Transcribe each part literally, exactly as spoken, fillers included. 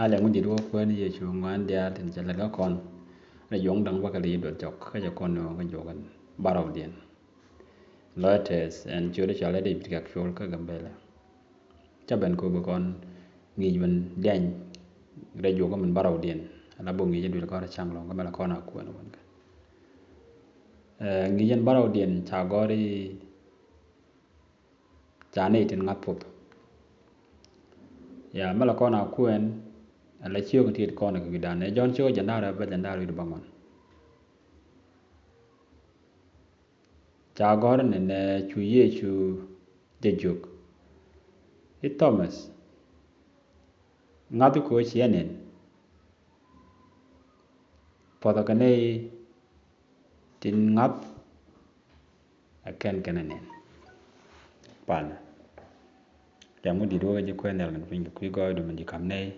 A lɛŋ mi di̱t wä Kuäär ni Yecu ŋuan diaal tin cɛ lät kä kɔn. Rɛy juɔ̱k da̱ŋ bäkɛl i̱ duɔth jɔk kä cɛ kɔn nööŋ kä juɔk in bärɔwdiɛn. Lɔcdɛ tɛth ɛn ciötdä cɔal i̱ David Gakcol kä Gambɛla. Ca ben kɔ bi kɔn ŋi̱i̱c ben diany rɛy juɔk min bärɔwdiɛn. Ala bok ŋi̱i̱c i̱ duël kɔn rɛy caŋ lɔ̱ŋ kä mɛ la kɔn a Kuäär ni wän kä. Ɛ, ŋi̱i̱c in bärɔwdiɛn ca gɔ̱r i̱ ca nɛy tin ŋa̱th puth. Ya, mɛ la kɔn a Kuäär, ala ciök in tiet kɔn kɛ wi̱dan. Ɛ Jɔ̱ɔ̱n ciök jiɛn da̱ŋ rɛw bä jiɛn da̱ŋ rɛw wi̱cdɛ bäŋuan. Ca gɔ̱r ni nɛ cu Yecu jɛ jiök i̱ Thomas, ŋa̱th kɔ ciɛ nɛn? Puɔthɛ kɛ nɛy tin ŋa̱th ɛ kɛn kɛn ɛ nɛn. Palnɛ. Lɛm mi di̱t wä kä ji̱ Kuäär ni Nhial kɛnɛ piny kɛ kui̱ gɔɔydu min ji̱ ka̱m nɛy.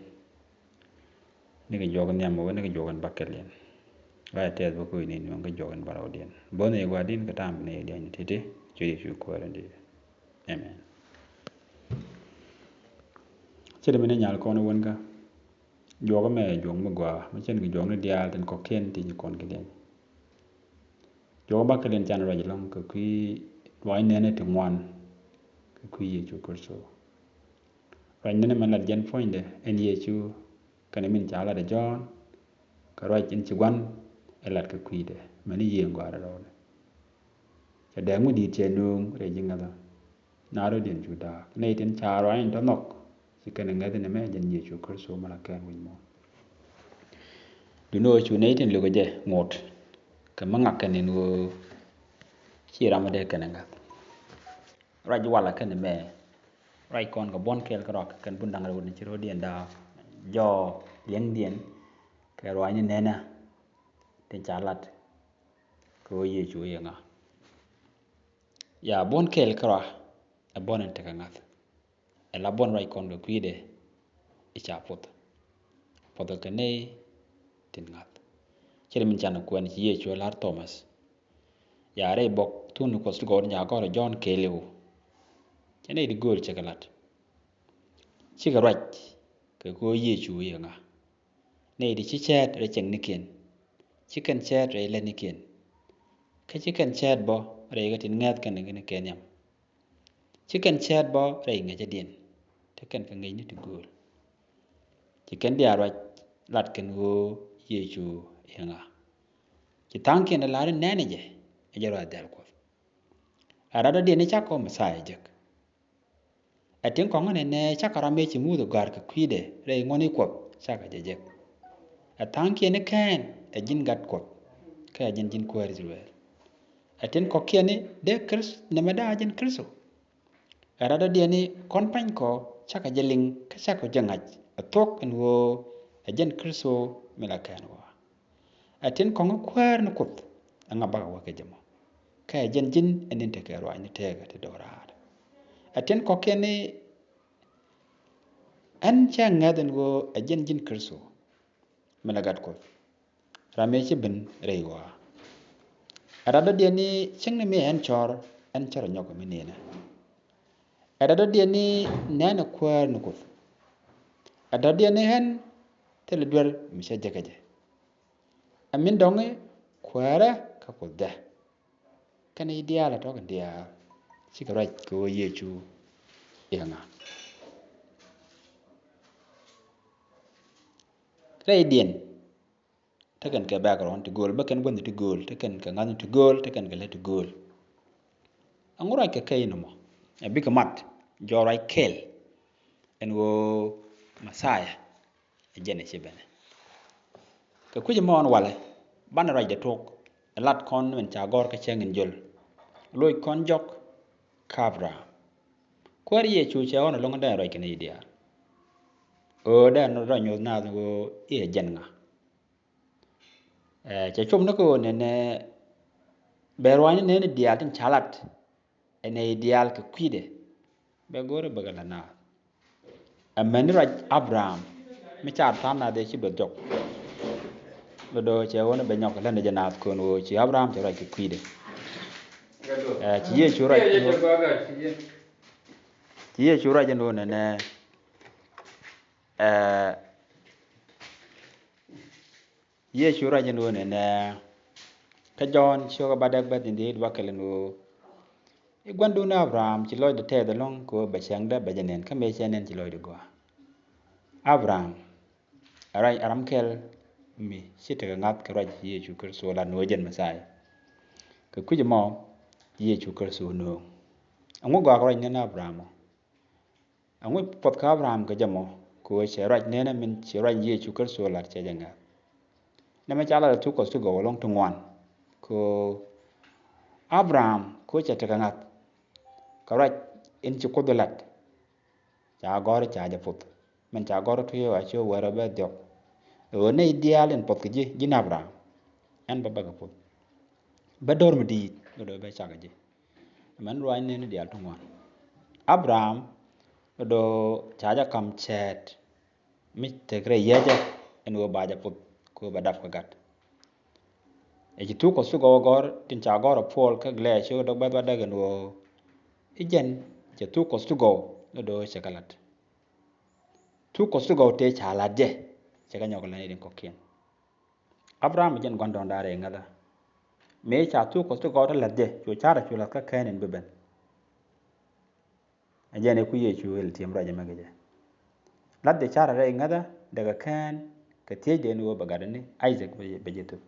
Nikɛ juɔk nhiam wä nikɛ juɔk in bäkɛliɛn. Lɔcdɛ tɛth bä kui̱ ni nööŋ kä juɔk in bärɔwdiɛn. Bo̱th ni gua̱di̱n kɛ ta̱a̱m ni diany ti̱ti̱. Ciöt Yecu Kuäär in di̱i̱t. Amen. Ce̱t mi ni nyal kɔn wän kä. Juɔk mɛ juɔk mi gɔaa mi cɛn kɛ juɔk ni diaal tin kɔ̱kiɛn tin ci kɔn kɛ diany. Juɔk bäkɛliɛn can ruac ɛlɔ̱ŋ kɛ kui̱ ruac nɛnɛ ti ŋuan kɛ kui̱ Yecu Kritho. Ruac nɛnɛ mɛn lat jɛn puɔ̱nydɛ ɛn Yecu kɛnɛ min ca lat ɛ Jɔ̱ɔ̱n kɛ ruac in ci gua̱n ɛ lat kɛ kui̱dɛ mɛn i̱ yiëë ŋɔaarɛ rɔɔdɛ. Cɛ dɛɛk mi di̱i̱t cɛ nööŋ rɛy ji̱ ŋäthä. Naath rɔ̱diɛn cu da̱a̱k nɛy tin ca ruac in tɔ nhɔk ci kɛn ɛ ŋäth in ɛmɛ jɛn Yecu Kritho mi la kɛn wi̱c muɔ̱ɔ̱n. Duundɛ ɣöö cu nɛy tin lökɛ jɛ ŋot kɛ mi ŋak kɛn in ɣöö ci ram mi dee kɛn ɛ ŋa̱th. Ruac walɛ kɛn ɛmɛ ruac kɔn kɛ buɔ̱n kɛɛl kärɔa kɛ kɛn bun da̱ŋ rɛw ni ci rɔ̱diɛn da̱a̱k jɔɔ liɛŋdiɛn kɛ ruac ni nɛnɛ tin ca lat kɛ ɣöö Yecu i̱ ŋa. Ya buɔ̱n kɛɛl kärɔa ɛ buɔ̱n in tekɛ ŋa̱th. Ɛ la buɔ̱n ruac kɔn kɛ kui̱dɛ i̱ ca puɔth. Puɔthɛ kɛ nɛy tin ŋa̱th. Ce̱t min can kuɛn ci Yecu ɛ la̱r Thomas. Ya rɛy bok thun ni Kuɔth ti gɔw ni ca gɔ̱r ɛ Jɔ̱ɔ̱n kɛɛliw. Cɛ nɛy ti gööl cɛ kɛ la̱t. Cikɛ ruac kɛ kɛ ɣöö Yecu i̱ ŋa. Nɛy ti ci cɛɛt rɛy cieŋnikiɛn. Ci kɛn cɛɛt rɛy lätnikiɛn. Kä ci kɛn cɛɛt bä rɛy kɛ tin ŋäth kɛn kɛ nhiam. Ci kɛn cɛɛt bä rɛy ŋäcädiɛn. Te kɛn kɛ ŋäcni ti gööl. Ci kɛn diaal ruac lat kɛn ɣöö Yecu i̱ ŋa. Ci tha̱a̱ŋkiɛn ɛ la̱r i̱ nɛnɛ jɛ ɛ jɛ ruac dhɛl Kuɔth. Ɛ rat dɔ̱diɛn i̱ cakɔ Mɛthia jek. Ɛ tin kɔŋä nɛnɛ cakɔ ram ëë ci Muthɛ gɔ̱a̱r kɛ kui̱dɛ rɛy ŋuɔ̱tni Kuɔth cakɔ jɛ jek. Ɛ tha̱a̱ŋkiɛn i̱ kɛn ɛ ji̱n gat Kuɔth kä ɛ ji̱n ji̱n kuäär Ithɛrɛl. Ɛ tin kɔ̱kiɛn i̱ dee Kritho nɛmɛ dee a ji̱n Kritho. Ɛ rat dɔ̱diɛn i̱ kɔn pa̱nykɔ cakɔ jɛ liŋ kä cakɔ jɛ ŋa̱c ɛ thuɔ̱k ɛn ɣöö ɛ ji̱n Kritho mi la kɛn ɣɔaa. Ɛ tin kɔŋä kuäär ni Kuoth ɛ ŋa bakɛ wä kɛ jɛ mɔ. Kä ɛ jɛn ji̱n ɛ ni̱n tekɛ ruaacni tëëkä ti do̱raar. Ɛ tin kɔ̱kiɛn ni ɛn cɛ ŋäth ɛn ɣöö ɛ jɛn ji̱n Kritho mi la gat Kuoth. Ram ëë ci ben rɛy ɣɔaa. Ɛ rat dɔ̱diɛn ni cieŋni mi ɛn cɔr ɛn cɛ rɔ nyɔk mi nɛnɛ. Ɛ rat dɔ̱diɛn ni nɛnɛ kuäär ni Kuoth. Ɛ rat dɔ̱diɛn ni ɛn thilɛ duer mi cɛ jek kɛ jɛ. Ɛ min dɔ̱ŋ i̱ kuäärä kä Kuothdä. Kɛn i̱ diaal ɛ tɔ̱ kɛn diaal cikɛ ruac kɛ ɣöö Yecu i̱ ŋa. Rɛydiɛn te kɛn kɛ background ti gööl, bä kɛn gua̱thni ti gööl, te kɛn kɛ ŋa̱thni ti gööl, te kɛn kɛ lät ti gööl. Ɛŋu ruac kɛ kɛ inɔ mɔ? Ɛ bikɛ mat jɔɔk ruac kɛl ɛn ɣöö Mɛthia ɛ jɛn ɛ ci benɛ. Kɛ kui̱c ɛmɔ ɛn walɛ banɛ ruacdɛ tok ɛ lat kɔn min ca gɔ̱r kä cäŋ in jöl. Loc kɔn jɔk kä Abraham. Kuäär Yecu cɛ ɣɔn ɛlɔ̱ŋ dee ruac kɛn i̱ diaal. Ɣöö dee ruac nyoth naath ɣöö i̱ ɛ jɛn ŋa. Ɛ, cɛ cop ni kä ɣöö nɛnɛ bɛ ruaacni nɛɛni diaal tin ca lat ɛ nɛy diaal kɛ kui̱dɛ. Bɛ go̱o̱rɛ bäkɛ la naath. Amäni ruac Abraham mi car tha̱a̱ŋ naath ëë ci bɛ jɔk. Bɛ do̱ cɛ ɣöö ni bɛ nyɔk kɛ lätni jɛ naath kön ɣöö ci Abraham cɛ ruac kɛ kui̱dɛ. Ɛ, ci Yecu ruac, ci Yecu ruac ɛn ɣöö nɛnɛ, ɛ, Yecu ruac ɛn ɣöö nɛnɛ kä Jɔ̱ɔ̱n ciökä bädäk bɛ̈th in dhiec bäkɛl ɛn ɣöö i̱ gua̱ndun Abraham ci lɔcdɛ tɛɛth ɛlɔ̱ŋ kɛ ɣöö bɛ cäŋdä bɛ jɛ nɛn, kä mëë cɛ nɛn ci lɔcdɛ gɔaa. Abraham ɛ ruac ɛ ram kɛl mi ci tekɛ ŋa̱th kɛ ruac Yecu Kritho lat ni ɣöö jɛn Mɛthia. Kɛ kui̱c ɛmɔ Yecu Kritho nööŋ. Ɛŋu gɔaa kɛ ruac nɛn Abraham ɔ? Ɛŋu puɔth kä Abraham kɛ jɛ mɔ kɛ ɣöö cɛ ruac nɛnɛ min ci ruac Yecu Kritho lat cɛ jɛ ŋa̱th? Nɛmɛ ca lat ɛ thuk Kuɔth ti gɔw ɛlɔ̱ŋ ti ŋuan kɛ ɣöö Abraham kɛ ɣöö cɛ tekɛ ŋa̱th kɛ ruac in ci Kuoth lat. Ca gɔ̱r ca jɛ puth min ca gɔ̱r tui̱ ɣöö a ci wärä bɛ dhiɔk. Ɣöö nɛy diaal in puɔth kɛ ji̱, ji̱n Abraham, ɛn bä bäkɛ puth. Bä do̱r mi di̱i̱t bä do̱r bä cak kɛ ji̱. Mɛn ruac nɛn diaal ti ŋuan. Abraham bä do̱r ca jɛ ka̱m cɛɛt mi tek rɛy yɛcɛ ɛn ɣöö ba jɛ puth kɛ ɣöö bɛ dap kɛ gat. Ɛ ci thuk Kuɔth ti gɔw ɛ gɔ̱r tin ca gɔ̱r ɛ Puɔl kä Gɛlɛɛc ciökä bädäk bɛ̈th bädäk ɛn ɣöö i̱ jɛn cɛ thuk Kuɔth ti gɔw ni do̱r cɛ kɛ lat. Thuk Kuɔth ti gɔw tëë ca lat jɛ cɛ kɛ nyɔk kɛ lat ni tin kɔ̱kiɛn. Abraham ɛ jɛn gua̱ndɔɔŋdan rɛy ŋäthä. Mëë ca thuk Kuɔth ti gɔw ti lat jɛ cu ca̱rä cu lat kä kɛn in bi ben. Ɛ jɛn ɛ ku Yecu ɣil ti̱em ruac ɛmɛ kɛ jɛ. Lat jɛ ca̱rä rɛy ŋäthä dee kɛ kɛn kɛ thiecdɛ ɛn ɣöö bɛ gatdɛ ni Isaac bɛ jɛ thöp.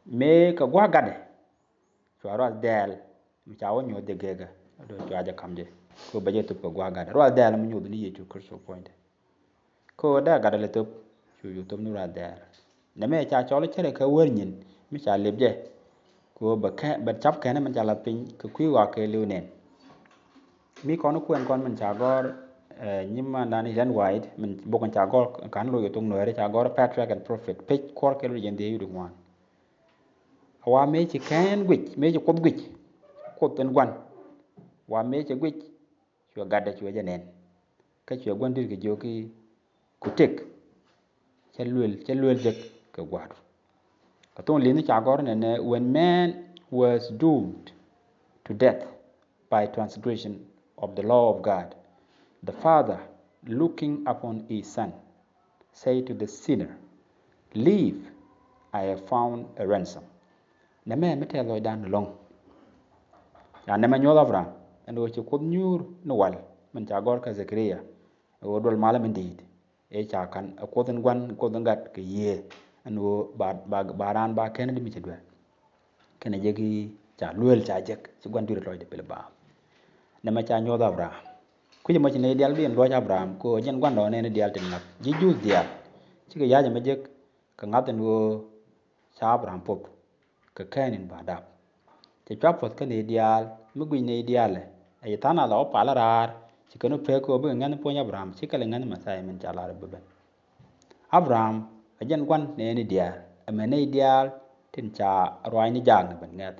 Mëë kɛ gua̱a̱k gatdɛ cua ruath dɛɛl mi ca wä nyuɔ̱th jɛ gekä. Do̱r cua jɛ ka̱m jɛ kɛ ɣöö bɛ jɛ thöp kɛ gua̱a̱k gatdɛ. Ruath dɛɛl mi nyuɔ̱th ni Yecu Kritho puɔ̱nydɛ. Kɛ ɣöö dee gatdɛ lɛ thöp cu cu thöp ni ruath dɛɛl. Nɛmɛ ca cɔl i̱ cärɛ kɛ wär nyin mi ca lip jɛ kɛ ɣöö bɛ kɛ, bɛ cap kɛn min ca lath piny kɛ kui̱ ɣɔaa kɛ li̱w nɛn. Mi kɔn kuɛn kɔn min ca gɔ̱r, eh, nyimandan Ellen White min bok in ca gɔ̱r ka̱n loc kɛ thok Nuääri ca gɔ̱r Patriarch and Prophet, page kuɔr kɛl wi̱c in dhiec wi̱cdɛ ŋuan. Wa mëë ci kɛn guic, mëë ci Kuoth guic, Kuoth in gua̱n. Wa mëë ci guic cuɛ gatdɛ cuɛ jɛ nɛn. Kä cuɛ gua̱n di̱t kɛ jiök i̱ ku tëk, cä luël, cä luël jek kɛ gua̱a̱du. Kɛ thok Li̱th ni ca gɔ̱r nɛnɛ, when man was doomed to death by transgression of the law of God, the Father, looking upon his Son, say to the sinner, live, I have found a ransom. Nɛmɛ mi tɛth lɔcdan ɛlɔ̱ŋ. Ca nɛmɛ nyuɔ̱th Abraham ɛn ɣöö ci Kuoth nyuur ni wal min ca gɔ̱r kä Zakaria ɛ ɣöö duɔl malä min di̱i̱t ëë ca ka̱n ɛ Kuoth in gua̱n, Kuoth in gat kɛ yiëë ɛn ɣöö ba, ba, ba raan ba kɛn di mi cɛ duer. Kɛnɛ jɛ ki ca lueel ca jek ci gua̱n dui̱r lɔcdɛ pil ba. Nɛmɛ ca nyuɔ̱th Abraham. Kui̱c ɛmɔ ci nɛy diaal bi ɛn luɔc Abraham kɛ ɣöö jɛn gua̱ndɔɔŋ nɛn diaal tin ŋa̱th ji̱ Juudh diaal. Cikɛ ya̱c ɛmɛ jek kɛ ŋa̱th ɛn ɣöö ca Abraham puɔth kɛ kɛn in ba dap. Cɛ cua puɔth kä nɛy diaal mi guic nɛy diaalɛ. Ɛ ci tha̱a̱ŋ nath ɛ wä pal raar ci kɛn wä pek kɛ ɣöö bikɛ ŋäth puɔ̱ny Abraham ci kɛl ɛ ŋäth Mɛthia min ca lar ɛ bi ben. Abraham ɛ jɛn gua̱n nɛɛni diaal ɛmɛ nɛy diaal tin ca ruaacni jaakni ben ŋɛth.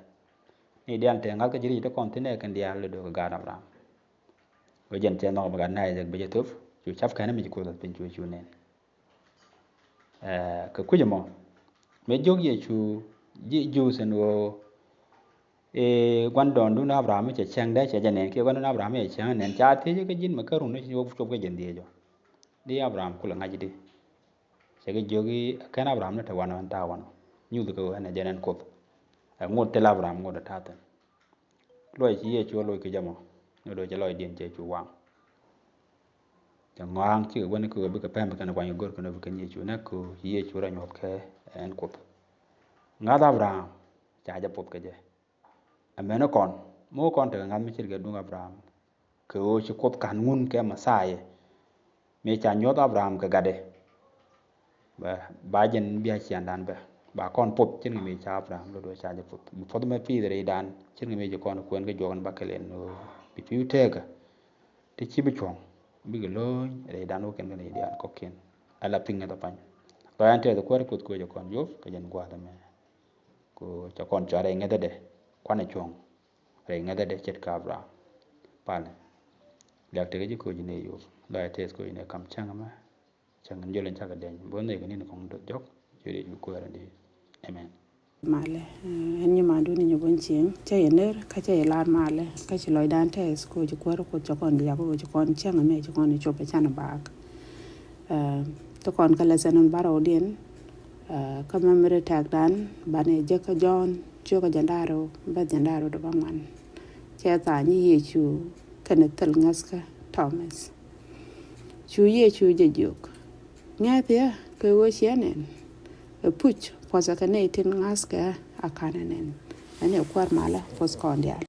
Nɛy diaal tëë ŋa̱th kä ji̱ ri̱c ti kɔn thi̱n ɛ kɛn diaal lɛ do̱k kɛ gaat Abraham. Ɣöö jɛn cɛ nhɔk bɛ gat Isaac bɛ jɛ thöp cu cap kɛn mi ci Kuoth a piny cu cu nɛn. Eh, kɛ kui̱c ɛmɔ mëë jiök Yecu ji̱ Juudh ɛn ɣöö i̱ gua̱ndɔɔŋdun Abraham cɛ cäŋdä cɛ jɛ nɛn kiɛ gua̱ndɔɔŋdun Abraham cɛ cäŋ nɛn ca thiec kä ji̱n mɛ kä run ni ci wä cop kɛ jɛn dhiec ɔ. Di Abraham kulɛ ŋa̱c di. Cɛ kɛ jiök i̱ kɛn Abraham ni te wanɔ ɛn ta̱a̱ wanɔ. Nyuth kɛ ɣöö ɛn ɛ jɛn ɛn Kuoth. Ɛ ŋot thil Abraham ŋot ɛ ta̱a̱ thi̱n. Luɔc ci Yecu a loc kɛ jɛ mɔ ni do̱ cɛ lɔcdiɛn cɛ cu waŋ. Cɛ ŋɔaŋ cikɛ wä ni kɛ ɣöö bikɛ pɛm kɛn kuany kɛ go̱r kɛn ɣöö bi kɛn Yecu nɛ kɛ ɣöö ci Yecu rɔ nyuɔ̱th kɛ ɛn Kuoth. Ŋa̱th Abraham ca jɛ puɔth kɛ jɛ. Ɛmɛn kɔn mi wä kɔn tekɛ ŋa̱th mi ce̱tkɛ duŋ Abraham kɛ ɣöö ci Kuoth ka̱n ŋun kɛ Mɛthia. Mëë ca nyuɔ̱th Abraham kɛ gatdɛ. Ba, ba jɛn bia ciandan bɛ ba kɔn puɔth cin kɛ mëë ca Abraham lot wee ca jɛ puɔth bi puɔth mɛ pi̱i̱th rɛydan cin kɛ mëë ci kɔn kuɛn kɛ juɔk in ba kɛl in ɣöö bi pi̱w tëëkä. Ti ci bi cuɔ̱ŋ bikɛ lo̱ny rɛydan wä kɛn kɛn rɛydan kɔ̱kiɛn. Ala pi̱ŋ ŋäth a pany. Lɔyan tɛth kuäär kuoth kuecä kɔn yop kɛ jɛn gua̱a̱th ɛmɛ. Ku ca kɔn cua rɛy ŋäthädɛ kuanɛ cuɔ̱ŋ rɛy ŋäthädɛ ce̱tkɛ Abraham. Palɛ liak tekɛ ji̱ koci ni yop lɔya tɛth koci ni kam cäŋ ɛmɛ. Cäŋ in jol in cakɛ diɛny bo̱n ni kɛ ni̱n kɔŋ jɔk. Jol in bi kuäär in di. Amen. Malɛ, eh, ɛn nyi mandun in nyi bo̱n cieŋ cä yɛ ner kä cä yɛ lar malɛ kä ci lɔcdan tɛth koci kuäär kuoth ca kɔn liak koci kɔn cäŋ ɛmɛ ci kɔn cop ɛ canɛ baak. Eh, ti kɔn kä lesson in barɔwdiɛn. Kä mɛmɛri tɛkdan banɛ jek kä Jɔ̱ɔ̱n ciökä jiɛn da̱ŋ rɛw bäth jiɛn da̱ŋ rɛw dɔ̱ŋ bäŋuan. Cɛ tha̱a̱ŋ nyi Yecu kɛnɛ thil ŋäthkä Tɔmɛth. Cu Yecu jɛ jiök, ŋɛ̈th yɛ kɛ ɣöö ciɛ nɛn? Ɛ puc puɔ̱thɛ kɛ nɛy tin ŋa̱thkɛ a ka̱n ɛ nɛn. Ɛn ɛ kuäär malä puɔ̱th kɔn diaal.